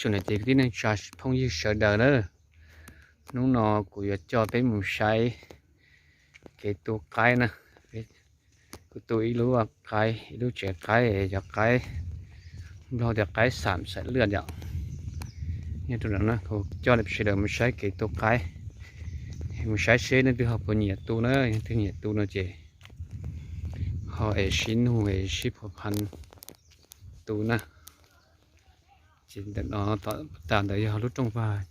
Tsoom niam txiv kwv tij neej tsa phooj ywg sawv daws na, hnub no kuv yuav coj peb mus saib kev tu qaib na. Kuv tu ib lub qaib, ib lub tsev qaib, cov qaib, Nplog tias qaib xam xaim lwaj yom. Nyob rau no kuv coj sawv daws mus saib kev tu qaib, mus saib seb leej twg ho puas nyiam tu na, leej twg nyiam tu no ces ho es sib nug es sib phuv phan tu na. Ces ntawm no, tom tas ntawd yog lub rooj vag,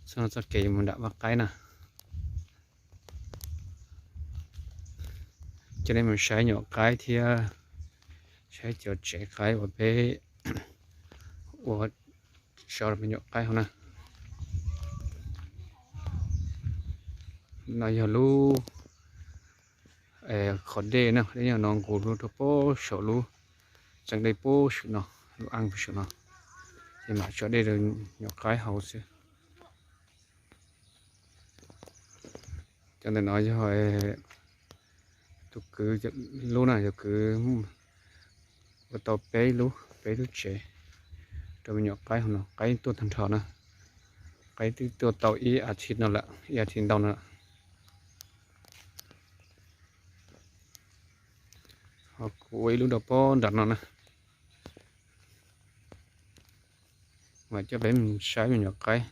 txoj no txoj kev mus nram vaj qaib na. Coj nej mus saib nyuam qaib thiab saib cov tsev qaib uas peb ua so rau me nyuam qaib hauv na. No yog lub qhov dej na, dej yog no nqus lug rau puag saum lub tsev dej puag saum no, lub aj puag saum no, ces mam tso dej rau nyuam qaib haus xwb. Cov ntawm no yog tus kwv lub na, yog kwv ua tau peb lub, peb lub tsev rau me nyuam qaib hauv no. Qaib tuaj tag nrho na, qaib twb tuaj tau ib as thiv no lawm, ib as thiv ntau no lawm. Ho kuv ua ib lub rau puag nram no na. Mam coj peb mus saib me nyuam qaib.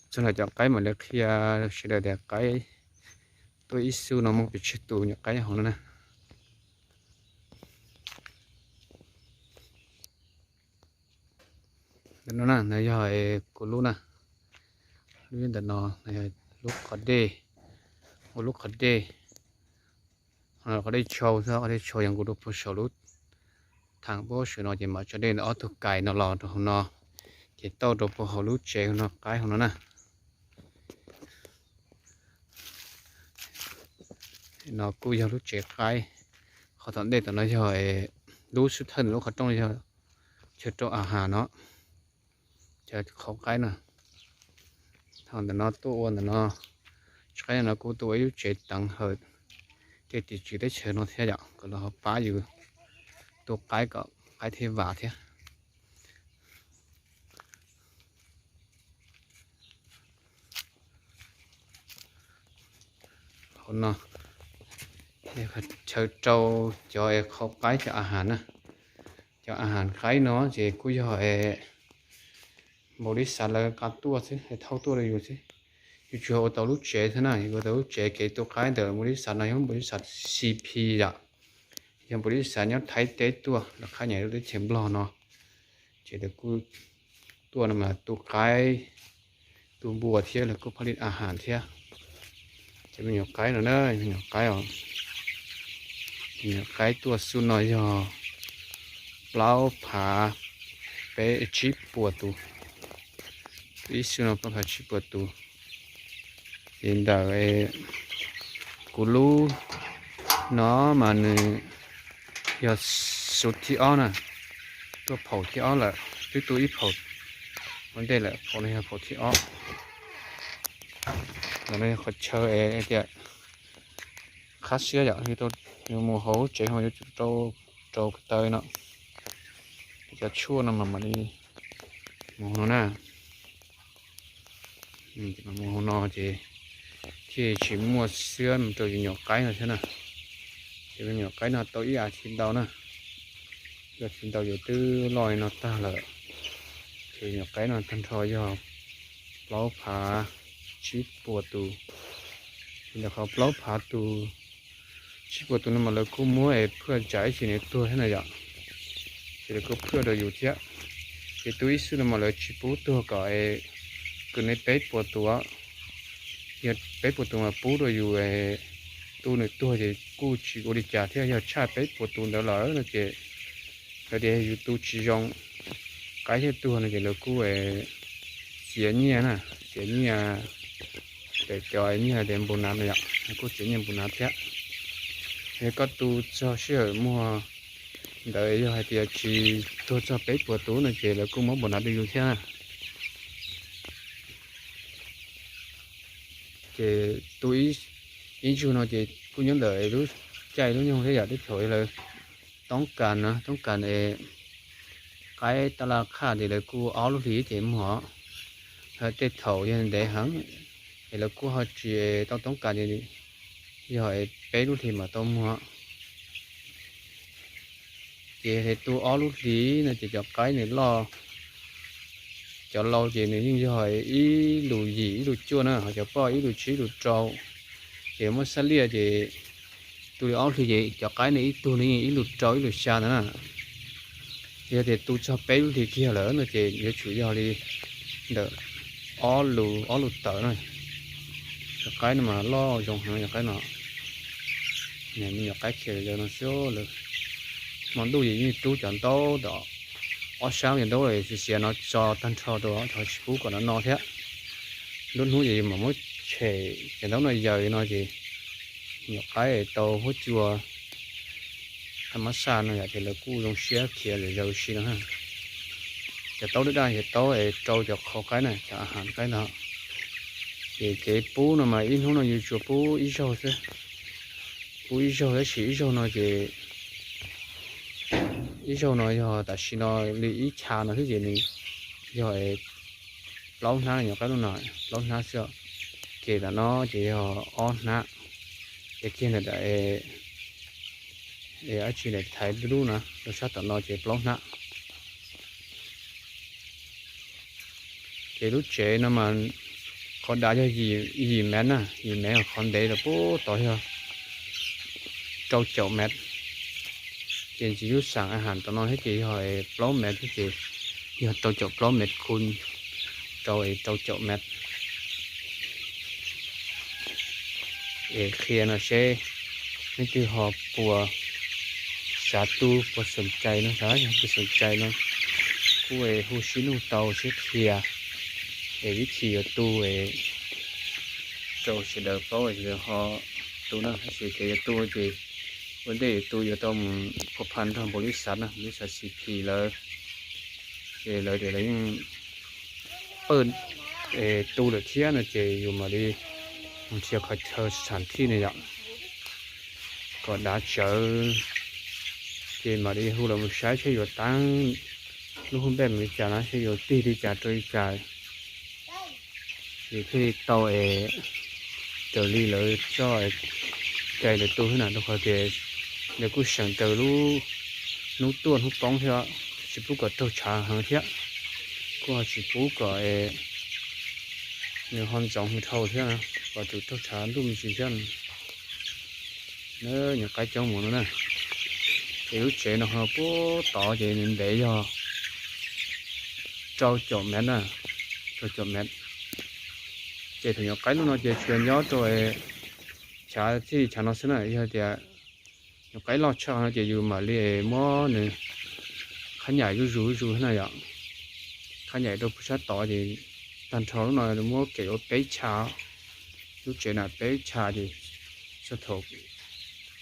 Txog ntawm cov qaib mam li qhia sawv daws tias qaib tuaj ib xub no muaj pes tsawg tus nyuam qaib hauv no na. Ntawm no na, no yog kuv lub na, lub ntawm no, lub qhov dej, ua lub qhov dej, qhov dej tshau xwb, qhov dej tshau yog nqus rau puag saum lub theem puag saum no ces mam tso dej ntawm ob tug kais no los rau hauv no, ces tauj rau puag hauv lub tsev hauv no, qaib hauv no na. No kuj yog lub tsev qaib, qhov tom ntej tom no yog lub xub thawj ntawm lub qhov rooj yog chaw rau a has no, chaw qhauv qaib no. Thaum ntawm no tuaj ua ntawm no, tsis qaib no kuj tuaj ua ib lub tsev teev hawm tej tim tswv teb chaws no thiab yom, kom lawv ho pab yus tu qaib kom qaib thiaj vam thiab. Hauv no chaw rau cov qhauv qaib cov a has na. Cov a has qaib no ces kuj yog npaum li xav lawv qab tuaj xwb, thauj tuaj rau yus xwb. Yus tsuas ua tau lub tsev xwb na, yus ua tau lub tsev kev tu qaib ntawm npaum li xav no yog npaum li xav C P yom. Yog npaum li xav nyob Thaib teb tuaj los qhab nyam lub teb chaws Nplog no, ces lawv kuj tuaj no mas tu qaib, tu npua thiab lawv kuj pab li a has thiab. Ces me nyuam qaib no na, me nyuam qaib os, me nyuam qaib tuaj xub no yog plaub phav peb tsib puas tus, ib xub no plaub phav tsib puas tus. Ces ntawm kuv lub no mas nws yog xub thib ob na, tuaj phaum thib ob lawm, twb tu ib phaum ua ntej lawm, phaum no yog phaum thib ob. Ntawm no yog qhov chaw es tias qhab siab yom, yus mus hauv tsev ho yuav tsum rau ko taw no, cov tshuaj no mas mam li mus no na. Mus hauv no ces thiaj tsis muaj xiab mus rau yus nyuam qaib no thiab na. Ces me nyuam qaib no tau ib as thiv ntau na, ib as thiv ntau ces twb loj li no tag lawm. Ces nyuam qaib no tag nrho yog plaub phav tsib puas tus. Ces ntawm qhov plaub phav tus tsib puas tus no mas lawv kuj muab es phwaj tsam ib chim nws tuag thiab na yom. Ces lawv kuj phwaj rau yus thiab. Ces tu ib xub no mas lawv tsis pub tuag kom kws ne peb puas tus, yog peb puas tus mas pub rau yus tu nws tuag ces kuj tsis ua li cas thiab. Yog tshaj peb puas tus ntawd lawm no ces lawv tias yus tu tsis zoo, qaib thiaj tuag no ces lawv kuj txiav nyiaj na, txiav nyiaj, cov nyiaj tias npau nav no yom, kuj txiav nyiaj npau nav thiab. Yog koj tu txog sij hawm muag ntawd yog hais tias tsis tuag txog peb puas tus no ces lawv kuj muab npau nav rau yus thiab. Ces tu ib ntsug no ces kuj nyob ntawm lub caij lub nyoog thiab yom, teb chaws lawv toob kas no, toob kas es Qaib tab laj qhaj ces lawv kuj ob lub hlis ces muag. Tej thaum yog ntev heev es lawv kuj ho tsis tau toob kas ces yog peb lub hlis mam tau muag. Ces tu ob lub hlis no ces cov qaib nws loj, cov laus ces nws yeej yog ib lus yim ib lus cuaj na, ho cov poj ib lus tsib ib lus rau. Ces muab xab liaj ces tu li ob lub hlis ces cov qaib nws ib tug nws yeej ib lus rau ib lus xya ntawd na. Yog tias tu txog peb lub hlis kiag lawm no ces yuav tsum yog li ntawm ob lus, ob lus tawm na. Cov qaib no mas loj zoo heev cov qaib no. Me nyuam qaib khiav zog no xwb lawm. Hmo ntuj ces yeej rub cov ntaub tom ob sab cov ntaub xiav xiav no tso tag nrho rau, tsis pub kom nov no thiab. Lub hnub ces yus mam muab tshem cov ntaub no yaws no ces nyuam qaib tau huab cua, qab mab xaj no yom, ces lawv kuj zoo siab khiav zom zaws si no. Cov taub daj daj yog taub es rau cov qhov qaib na, cov a has qaib no. Ces kev pub no mas ib hnub no yus tsuas pub ib zaug xwb. Pub ib zaug tab sis ib zaug no ces, ib zaug no yog tam sim no li ib chav no xwb ces nws yog plaub hnab, nyuam qaib lub no plaub hnab xwb. Ces tam no ces yog ob hnab, ces kiag ntawm dab tsi ntawm thaiv lub na rau sab tom no ces plaub hnab. Ces lub tsev no mas qhov dav yog yim mev na, yim mev, qhov ntev rau pub tod yog rau caum mev. Ces ntxiv lub xam a has tom no thiab ces yog plaub mev thiab ces yog rau caum plaub mev khu rau es rau caum mev. Es qhia no seb leej twg ho puas xav tu, puas xoom cai no, xav yog puas xoom cai no kuj hu sib nug tau sib qhia es vib thi yuav tu es rau sawv daws paub sawv daws ho tu na. Tab sis kev yuav tu ces ua ntej yuav tu yuav tau mus phua pha nrog npaum li xav na, li xav C P lawv, ces lawv tias lawv yeej pawj tu lawm thiab no ces yus mam li mus nrhiav qhov chaw xam thij ne yom, kom dav tsawv. Ces mam li hu lawv mus saib seb yuav tab lub hub npej mus li cas na, seb yuav tig li cas rau li cas. Ces thiaj li tau es raws li lawv txoj cai lawv tu xwb na, rau qhov tias lawv kuj seem raws lub hnub tuaj hnub poob thiab, tsis pub kom raug tshav heev thiab, kuj ho tsis pub kom nws ho ntxoov heev dhau thiab, kom tsis raug tshav ntuj me ntsis thiab. Nyuam qaib coob mus no na. Ces lub tsev no ho puag tod ces nws ntev yog rau caum mev na, rau caum mev. Ces thaum nyuam qaib lub no ces tsuas nyob rau chav txij chav no xwb na, yog tias nyuam qaib loj tshaj no ces yus mam li muab nws qhab nyaim zuj zus zuj zus na yom. Qhab nyaim rau puag sab tod ces tag nrho lub no muab kem ua peb chav. Lub tsev na peb chav ces txog thaum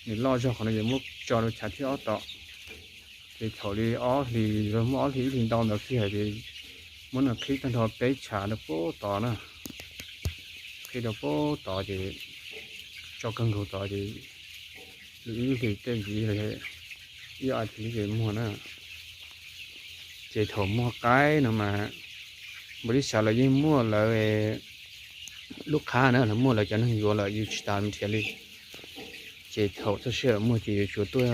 nws loj zog qhov no ces muab tso rau chav thib ob tod. Ces thaum li ob hlis, muab ob hlis ib hlis ntau ntawd kiag ces muab nws qhib tag nrho peb chav rau puag tod na. Qhib rau puag tod ces tso kawg nkaus tod ces lub ib hlis tej ntxiv ib ob hlis ces muag na. Ces thaum muag qaib no mas npaum li xav lawv yeej muaj lawv lub qhab na, lawv muaj lawv cov neeg yuav lawm yus tsis tas nrhiav li. Ces thaum txog sij hawm muag ces yuav tsum tuaj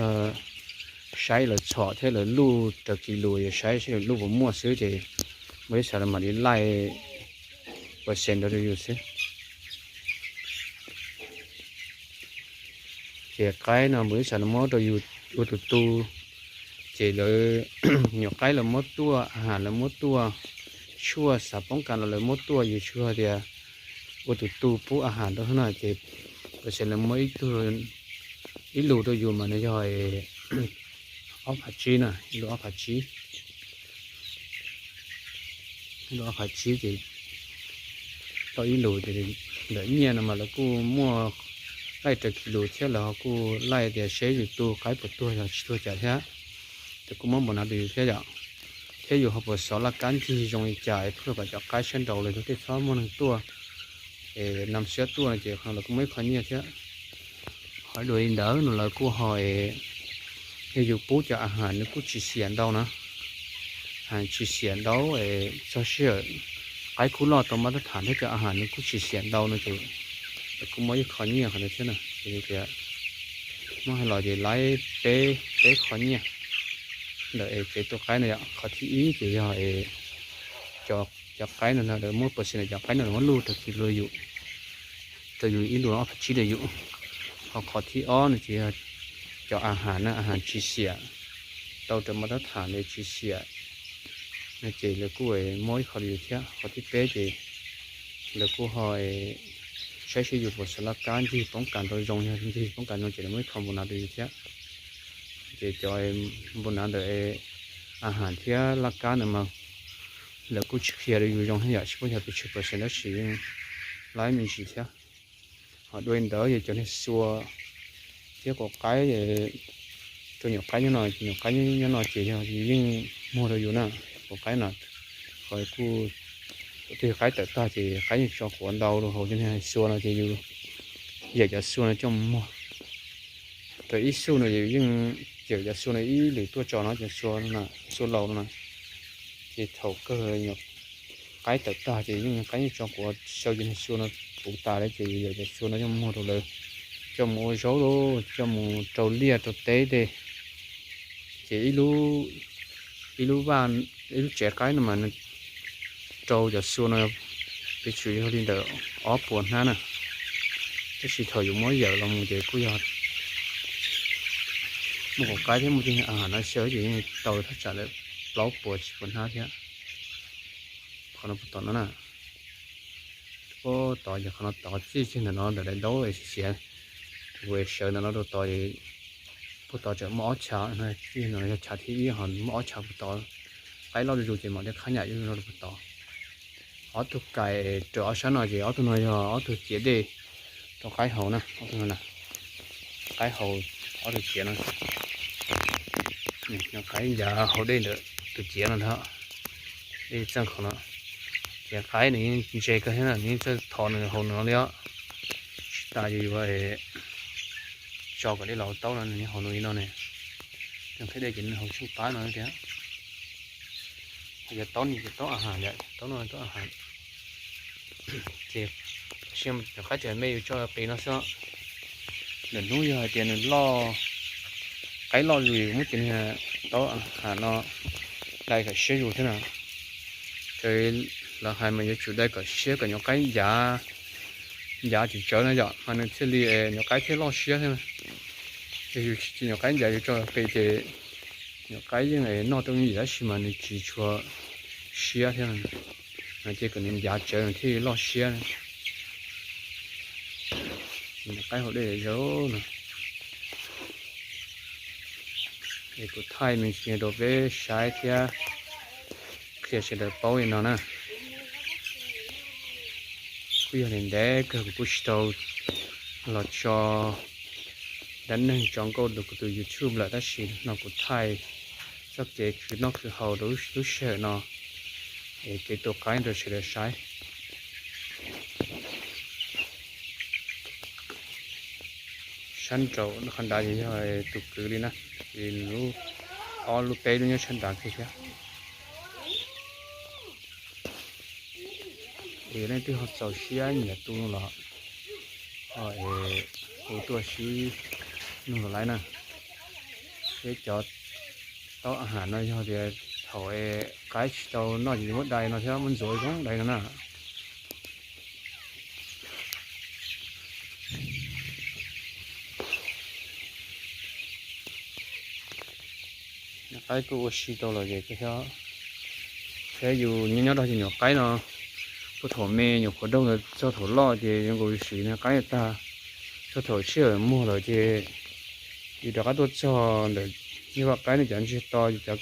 saib lawv txhom thiab lawv luj raws kis lus, yuav saib seb lawv luj puas muaj xwb ces npaum li xav lawv mam li laij percent rau rau yus xwb. Ces qaib no npaum li xav lawv muab rau yus ua tus tu, ces lawv nyuam qaib lawv muab tuaj, a has lawv muab tuaj, tshuaj xav poob kas los lawv muab tuaj, yus tsuas tias ua tus tu pub a has rau xwb na. Ces percent lawv muab ib tug, ib lus rau yus mas nws yog ob phav tsib na, ib lus ob phav tsib. Ib lus ob phav tsib ces tau ib lus ces ntawm nyiaj no mas lawv kuj muaj laij raws kis lus thiab lawv ho kuj laij tias seb yus tu qaib puas tuag yog tsis tuag cas thiab. Ces kuj muab npaum no rau yus thiab yom. Thiab yus ho puas xov laj kab ncig zoo li cas es pheej kom cov qaib sab nraud lawv tej txhob muaj neeg tuaj es nam siab tuaj no ces qhov no lawv kuj muaj ib qho nyiaj thiab. Ho dua li ntawd no lawv kuj ho es yog yus pub cov a has nws kuj tsis xiam ntau na. tsis xiam ntau, txog sij hawm qaib kuj loj tau mab tab tham thiab cov a has nws kuj tsis xiam ntau no ces kuj muaj ib qho nyiaj qhov ntawd thiab na. Ces tias muab hais los ces laib peb, peb qho nyiaj ntawm es kev tua qaib no yom. Qhov thib ib ces yog es cov qaib no lawv muab pos xi na, cov qaib no lawv muab luj rau ki lu yus, rau yus ib lus ob phav tsib rau yus. Ho qhov thib ob no ces yog cov a has na, a has tsis xiam tau raws mab tab tham li, tsis xiam no ces lawv kuj muab ib qho rau yus thiab. Qhov thib peb ces lawv kuj ho saib seb yus puas xav laj kab ncig poob kas ntau zoo, yog ncig poob kas zoo ces lawv muab ib qho npau nav rau yus thiab. Ces cov npau nav ntawm a has thiab laj kab ntawd mas lawv kuj tsis qhia rau yus zoo thiab yom, tsis paub yog pes tsawg percent tab sis yeej laib me ntsis thiab. Ho dua li ntawd yog cov niag xua thiab kaum qaib rau nyuam qaib nyob no, nyuam qaib nyob no ces yog yeej muag rau yus na, kaum qaib no. Qhov kuj twg qaib tawm tag ces qaib yeej tso quav ntau rau hauv cov niag xua no ces yus yawm cov xua no coj mus muag. Raws ib xuj no yus yeej yawm cov xua no ib lwm tuaj tso no cov xua, xua laus no na. Ces thaum kawg qaib tawm tag ces yeej qaib yeej tso quav xyaw cov niag xua no puv tas lawm ces yus yawm cov xua no coj mus muag rau lawv, coj mus ua zaub los coj mus rau liaj rau teb tej. Ces ib lub, ib lub vaj, ib lub tsev qaib no mas nws rau cov xua no pes tsawg yog li ntawm ob puas hnab na. Tab sis thaum yus muab yawm los mus ces kuj yog muaj kaum qaib thiab muaj tej niag a has no xyaw ces yeej tau thaj tsam lawm plaub puas tsib puas hnab thiab. Qhov no puas tom no na. Puag tod yog qhov no tod txij kiag ntawm no ntawm daim ntaub xiav, kuv sawv ntawm no rau tod, puag tod tseem muaj ob chav, txij no yog chav thib ib ho muaj ob chav puag tod. Qaib loj zuj zus ces mam li qhab nyam ib no rau puag tod. Ob tug kais raws ob sab no ces ob tug no yog ob tug ciav dej rau qaib haus na, ob tug no na. Qaib haus ob tug ciav no, qaib ncav haus dej ntawm tus ciav no ntag. Dej txeej qhov no, ces qaib nws yeej ntse kawg thiab na, nws yeej txawj thov nws haus nws no li os. Tsis tas yus yuav tso kom dej los taub no nws yeej haus nws li no ne. Nws qhib dej ces nws haus tsheej pab no thiab. Yog taub no ces taub a has, taub no taub a has. Ces nyuam qaib tseem me yus tso qis no xwb. Lwm hnub yog hais tias nws loj, qaib loj zus muab cov niag taub a has no dai kom siab zus thiab na. Ces lawv hais mas yuav tsum dai kom siab kom nyuam qaib ncav, ncav tsis tsawv no yom mas nws thiaj li nyuam qaib thiaj loj siab thiab. Ces yus tsis cia nyuam qaib ncav yus tso qis ces nyuam qaib yeej noj tau me ntsis tab sis mas nws tsis tshua siab thiab. Ces kom nws ncav tsawv nws thiaj loj siab. Nyuam qaib haus dej zaub no. Es kuv thaij me ntsis rau peb saib thiab qhia sawv daws paub li no na. Kuj yog li ntev kawg kuv kuj tsis tau los tso dab neeg tso nkauj rau kuv tus YouTube lawm tab sis no kuv thaij txoj kev khwv noj khwv haus rau lub sij hawm no, es kev tua qaib rau sawv daws saib. Sab nraum qhov nrad ces yog tus kwv li na, es nws lub, ob lub peb lub nyob sab nrad kiag thiab. Es leej twg ho txaus siab nyiam tu los ho es hu tuaj sib nug los lawm na. Thiab cov taub a has no yog tias thaum es qaib tsis tau noj ces muab dai no thiab muab ntxuav zoo dai no na. Nyuam qaib kuj ua si tau lawm ces thiab yus nyob nyob rau ces nyuam qaib no puag thaum me nyuam qhuav daug ntawd txog thaum loj ces yuav nkaus yus siv nyuam qaib tag, txog thaum sij hawm muag lawm ces yus rov qab tuaj txog ntawm vaj qaib no cov ntsiag to, cov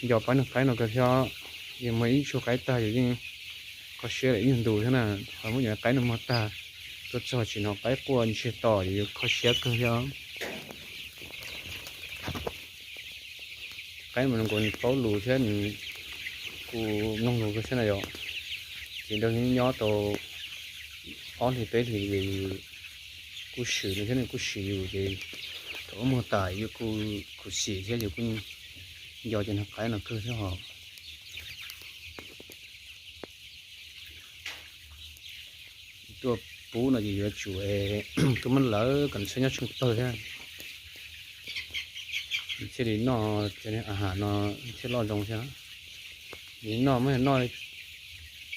nco pab nyuam qaib no kawg thiab. Yus muag ib tsug qaib tag yus yeej kho siab lawm ib nyuag ntu thiab na, ho muab nyuam qaib no muag tag tuaj txog tsis hnov qaib quaj ntsiag to ces yus kho siab kawg thiab. Qaib mas nws kuj paub lus thiab nws kuj mloog lus kawg thiab na yom. Ces nrog nyob tau ob hlis peb hlis ces yus kuj swm nws thiab nws kuj swm yus ces thaum muag tas yus kuj khuv xim thiab yus kuj nco cov niag qaib no kawg thiab hos. tuaj pub no ces yuav tsum tuaj muab lawv kom nws txhob nyob tsheej pawg thiab, thiaj li noj cov niag a has no thiaj loj zoo thiab. Nws noj muab noj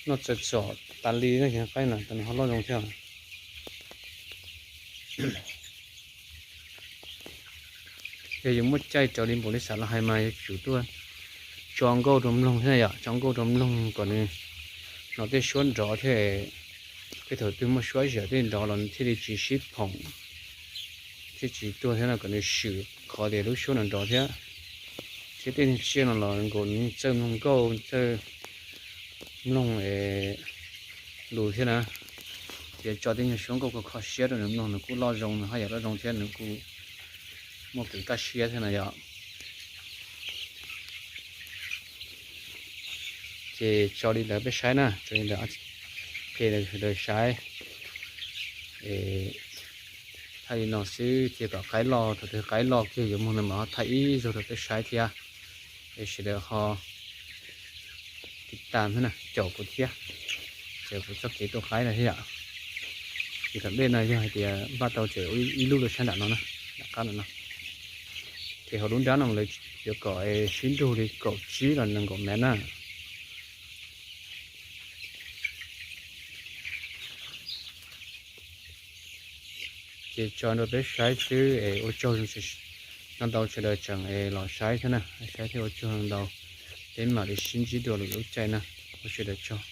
txawm txom tas li no ces qaib no tas nws ho loj zoo thiab. Yog yuav muab caij raws li npaum li xav los hais mas yuav tsum tuaj tso nkauj rau mloog thiab yom, tso nkauj rau mloog kom nws hnov tej suab nrov thiab. Tej thaum twg muaj suab zam tej nrov los nws thiaj li tsis sib phoom, thiaj tsis tuag thiab no, kom nws swm qhov tias lub suab no nrov thiab. Thiab tej niag tsiaj no los nkaus nws txawj mloog nkauj, txawj mloog lus thiab na. Ces tso tej niag suab nkauj kho kho siab rau nws mloog nws kuj loj zoo, nws haj yam loj zoo thiab nws kuj muaj kev kaj siab thiab na yom. Ces tso li ntawd peb saib na, tso li ntawd, qhia rau sawv daws saib. Thaij li no xwb ces kom qaib loj, thaum twg qaib loj kiag yuav muag no mas ho thaij ib zaug rau peb saib thiab. Es sawv daws ho tiv tas thiab na, caum kuv thiab, caum kuv txoj kev tua qaib no thiab yom. Ces tom ntej no yog hais tias npaj tau ces ua ib lub rau sab nram no na, nram qab nram no. Ces hauv lub nrab no lawv yuav kom sib nrug li kaum tsib los nees nkaum mev na. Ces tso rau peb saib xwb es ua tsaug, no ntau sawv daws tseem los saib thiab na, saib thiab ua tsaug no ntau. Peb mam li sib ntsib dua lwm lub caij na, ua sawv daws tsaug.